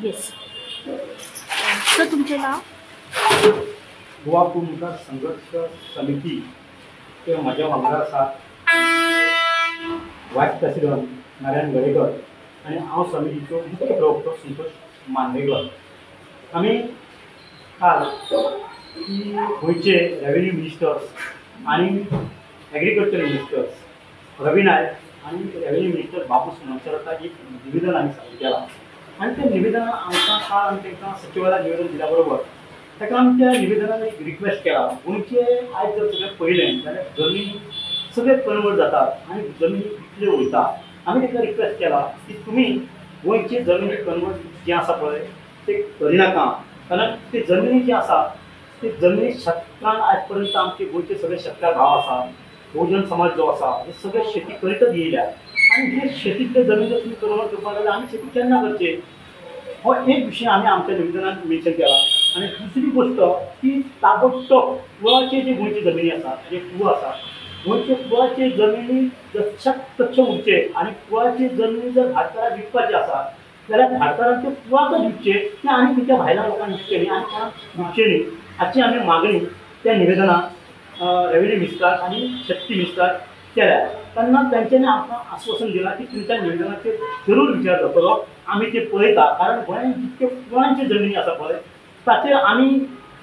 येस sir, तुमचें नांव? गोवा कुळमुखार संघर्ष समिती ते म्हज्या वांगडा आसा वायस प्रेसिडंट नारायण गडेकर आनी हांव समितीचो मुख्य प्रवक्तो संतोष मांद्रेकर. आमी काल गोंयचे रेवेन्यू मिनिस्टर्स आनी एग्रीकल्चर मिनिस्टर्स रवी नायक आनी रेवेन्यू मिनिस्टर बाबूस मोन्सेराताक एक निवेदन आमी सादर केलां आनी तें निवेदन आमकां काल आमी तांकां सचिवालयात निवेदन दिल्या बरोबर ताका आमी त्या निवेदनान एक रिक्वेस्ट केला. गोंयचे आयज जर सगळें पळयलें जाल्यार जमीन सगळे कन्वर्ट जातात आनी जमीन विकल्यो वयता. आमी ताका रिक्वेस्ट केला की तुमी गोंयचे जमिनी कन्वर्ट जें आसा पळय तें करिनाका, कारण ते जमिनी जी आसा ते जमिनी शेतकान आयज पर्यंत आमचे गोंयचे सगळे शेतकार भाव आसा, बहुजन समाज जो आसा हे सगळे शेती करीतच येयल्या आनी हे शेतींतले जमीन जर तुमी कन्वर्ट करपाक जाल्यार आमी शेती केन्ना करचे हो एक विशय आमी आमच्या निवेदनान मेन्शन केला. आनी दुसरी गोश्ट की ताबडतोब कुळाचे जे गोंयची जमिनी आसा, जे कुळ आसा गोंयचे कुळाचे जमिनी जशाक तशे उरचे आनी कुळाची जमिनी जर भाटकाराक विकपाची आसा जाल्यार भाटकारान ते कुळाकच विकचे ते आनी खंयच्या भायल्या लोकांक विकचे न्ही आनी कोणाक विकचे न्ही हाची आमी मागणी त्या निवेदनात रेवेन्यू मिनिस्टर आनी शेतकी मिनिस्टर केल्या. तेन्ना तांच्यांनी आमकां आस्वासन दिलां की तुमच्या निवेदनाचेर जरूर विचार जातलो, आमी ते पळयता, कारण गोंयांत जितक्यो कुळांच्यो जमिनी आसा पळय ताचेर आमी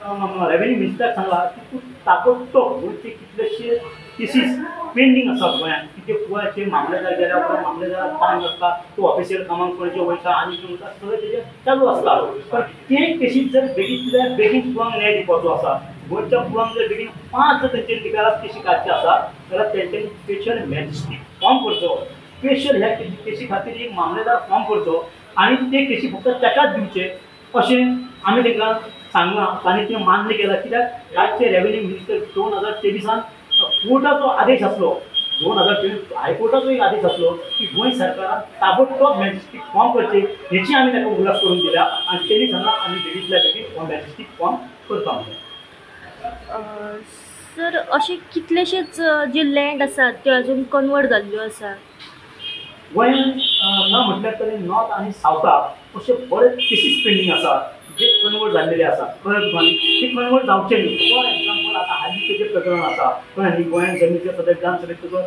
रेवेन्यू मिनिस्टराक सांगलां की तूं ताबडतोब गोंयचे कितलेशे केसीस पेंडींग आसात गोंयांत की ते कुळाचे मामलेदार गेल्या उपरांत मामलेदाराक टायम नासता, तो ऑफिशियल कामांक पणजे वयता आनी कितें वयता सगळें तेजें चालू आसता. पण ते केसीस जर बेगीन बेगीन कुळांक न्याय दिवपाचो आसा, गोंयच्या कुळांक जर बेगीन 5 जर तेंचे निकालात केसी काडचे आसा जाल्यार तेंच्यांनी स्पेशल मॅजिस्ट्रेट फॉर्म करचो, स्पेशल ह्या केसी खातीर एक मामलेदार फॉर्म करचो आनी ते केसी फक्त ताकाच दिवचे अशें आमी तांकां सांगलां आनी तें मान्य केलां. कित्याक आयचे रेवेन्यू मिनिस्टर 2023 कोर्टाचो आदेश आसलो, 2023 हायकोर्टाचो एक आदेश आसलो की गोंय सरकारान ताबडतोब मॅजिस्ट्रेट फॉर्म करचे हेची आमी ताका उगडास करून दिल्या आनी तेणी सांगलां आमी बेगींतल्या बेगीन मॅजिस्ट्रेट फॉर्म करता म्हणून. सर, अशे कितलेशेच जे लँड आसात त्यो अजून कन्वर्ट जाल्ल्यो आसा गोंयांत ना म्हटल्यार तरी नॉर्थ आनी सावथाक अशे बरेच केसीस पेंडींग आसा जे कन्वर्ट जाल्लेले आसा. कळ्ळें तुका न्ही, ते कन्वर्ट जावचे न्ही. फॉर एग्जाम्पल आतां हालींचें जें प्रकरण आसा कळ्ळें न्ही, गोंयांत जमनीचे सद्या विधानसभेत तुजो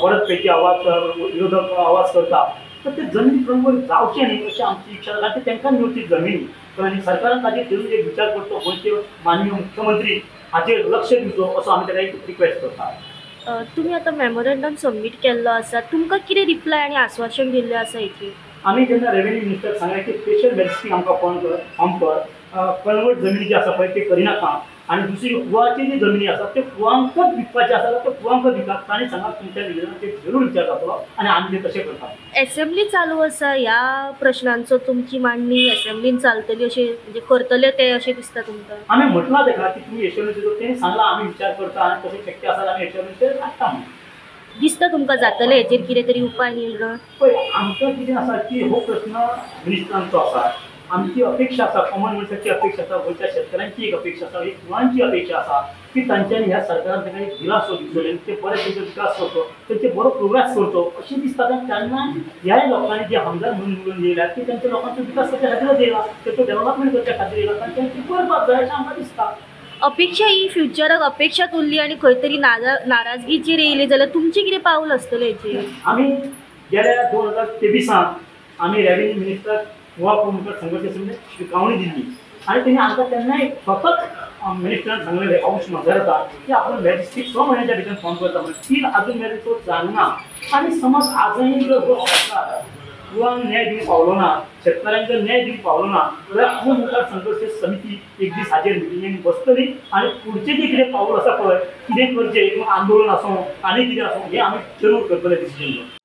बरोच पैकी आवाज विरोधक आवाज करता, तर ते जमीन कन्वर्ट जावचे न्ही अशी आमची इच्छा, कारण ते तांकां मेळची जमीन. कळ्ळें न्ही, सरकारान ताजेर जरूर एक विचार करचो, गोंयचे माननीय मुख्यमंत्री हाचेर लक्ष दिवचो असो आमी ताका एक रिक्वेस्ट करता. तुमी आतां मेमोरेंडम सबमीट केल्लो आसा, तुमकां कितें रिप्लाय आनी आस्वासन दिल्लें आसा हेचेर? आमी जेन्ना रेवेन्यू मिनिस्टराक सांगलें की स्पेशल मॅजिस्ट्रेट आमकां फॉर्म कर, फॉर्म कर, कन्वर्ट जमिनी जी आसा पळय ते करिनाका आनी दुसरी कुळाची जी जमिनी आसा ते कुळांकच विकपाचे आसा जाल्यार ते कुळांकच विकात. तांणी सांगलां तुमच्या निवेदनाचेर जरूर विचार जातलो आनी आमी ते तशें करता. एसेंब्ली चालू आसा, ह्या प्रश्नांचो तुमची मांडणी एसेंब्लीन चलतली अशें म्हणजे करतले ते अशें दिसता तुमकां? आमी म्हटलां ताका की तुमी एसेंब्लीचेर तेणी सांगलां आमी विचार करता आनी तशें शक्य आसा जाल्यार आमी एसेंब्लीचेर हाडटा म्हणून. दिसता तुमकां जातलें हेचेर कितें तरी उपाय निर्णय? पळय आमकां कितें आसा की हो प्रश्न मिनिस्टरांचो आसा, आमची अपेक्षा आसा, कॉमन मनशाची अपेक्षा आसा, गोंयच्या शेतकारांची एक अपेक्षा आसा, एक कुळांची अपेक्षा आसा की तांच्यांनी ह्या सरकारान तांकां एक दिलासो दिवचो, ते बरे तेंचो विकास करचो, तेंचे बरो प्रोग्रेस करचो अशें दिसता. तेन्ना ह्या लोकांनी जे आमदार म्हणून निवडून येयल्यात की तेंच्या लोकांचो विकास करच्या खातीरच येयला, तेंचो डेव्हलपमेंट करच्या खातीर येयला, तांच्यांनी ती करपाक जाय अशें आमकां दिसता. अपेक्षा ही फ्युचराक अपेक्षाच उरली आनी खंय तरी नाराजगीचेर येयली जाल्यार तुमचें कितें पावल आसतलें हेचेर? आमी गेल्या 2023 आमी रेवेन्यू मिनिस्टर गोवा कुळमुखार संघर्ष समितीन शिटकावणी दिल्ली आनी तेणी आमकां तेन्नाय स्वताच मिनिस्टरान सांगलेलें बाबूश मोन्सेराताक की आपण मॅजिस्ट्रेट 6 म्हयन्याच्या भितर फॉर्म करता म्हणून, ती आजून मेरेन तो जालना. आनी समज आजूय जर हो सरकार कुळांक न्याय दिवंक पावलो ना, शेतकारांक जर न्याय दिवंक पावलो ना जाल्यार कुळमुखार संघर्ष समिती एक दीस हाजेर मिटिंगेन बसतली आनी फुडचें जें कितें पावल आसा पळय कितें करचें, आंदोलन आसूं आनी कितें आसूं, हें आमी जरूर करतले डिसिजन घेवन.